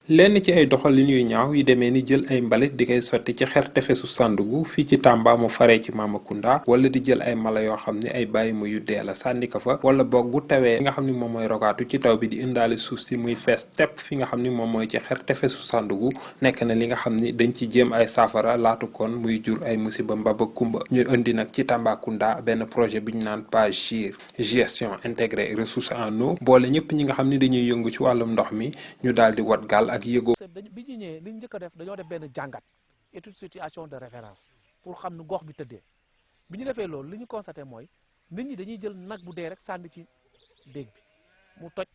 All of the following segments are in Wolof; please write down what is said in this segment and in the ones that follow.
lenn ci ay doxalin yu ñaaw yi demee ni jël ay mbalit di koy sotti ci xer tefesu Sandaga fii ci Tamba mu faree ci Mamakunda wala di jël ay mala yoo xam ne ay bàyyi ma yu dee la sànni ko fa wala boog bu tawee nga xam ni moom mooy rogaatu ci taw bi di indaale suuf si muy fees tepp fi nga xam ni moom mooy ci xer tefesu Sandaga nekk na li nga xam ni dañ ci jéem ay saafara laatu kon muy jur ay musiba mbaba kumba ñu indi nag ci Tambacounda benn projet bi ñu naan PAGIR gestion intégrée ressources en eau boole ñëpp ñi nga xam ni dañuy yëngu ci wàllum ndox mi ñu daal di wat gaal ak yëgoo. bi ñu ñëwee li ñu njëkk a def dañoo def benn jàngat étude situation de référence pour xam nu gox bi tëddee bi ñu defee loolu li ñu constaté mooy nit ñi dañuy jël nag bu dee rek sànni ci déeg bi mu toj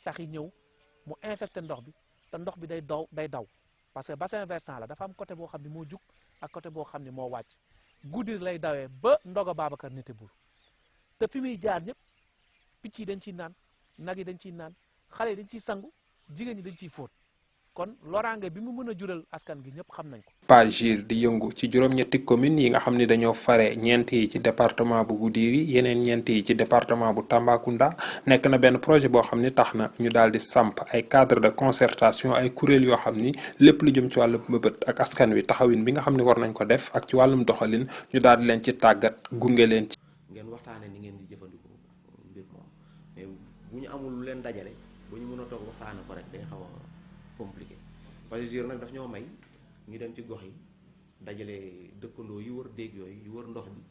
sax yi ñëw mu infecté ndox bi te ndox bi day daw parce que bassin versant la dafa am côté boo xam ne moo jug ak côté boo xam ne moo wàcc guddi lay dawee ba Ndogo Babacar Neteboul te fi muy jaar ñëpp picc yi dañ ciy naan nag yi dañ ciy naan xale yi dañ ciy sangu jigéen ñi dañ ciy fóot kon loraange bi mu mën a jural askan gi ñëpp xam nañ ko. PAGIR di yëngu ci juróom-ñetti communes yi nga xam ni dañoo fare ñeent yi ci département bu Goudiri yeneen ñeent yi ci département bu Tambacounda nekk na benn projet boo xam ni tax na ñu daal di samp ay cadre de concertation ay kuréel yoo xam ni lépp lu jëm ci wàllum mëbët ak askan wi taxawin bi nga xam ni war nañ ko def ak ci wàllum doxalin ñu daal di leen ci tàggat gunge leen ci. ngeen waxtaanee ni ngeen di jëfandikoo mbir moom mais bu ñu amul lu leen dajale bu ñu mën a toog waxtaanee ko rek day xaw a compliqué PAGIR nag daf ñoo may ñu dem ci gox yi dajale dëkkandoo yi wër déeg yooyu yu wër ndox bi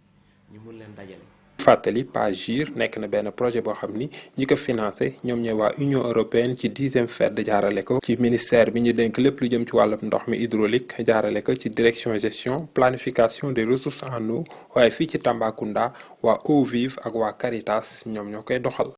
ñu mën leen dajale. fàttali PAGIR nekk na benn projet boo xam ni ñi ko financé ñoom ñooy waa Union européenne ci 10e FED jaarale ko ci ministère bi ñu dénk lépp lu jëm ci wàllum ndox mi hydraulique jaarale ko ci direction gestion planification des ressources en eau waaye fii ci Tambacounda waa Eau Vive ak waa Caritas ñoom ñoo koy doxal.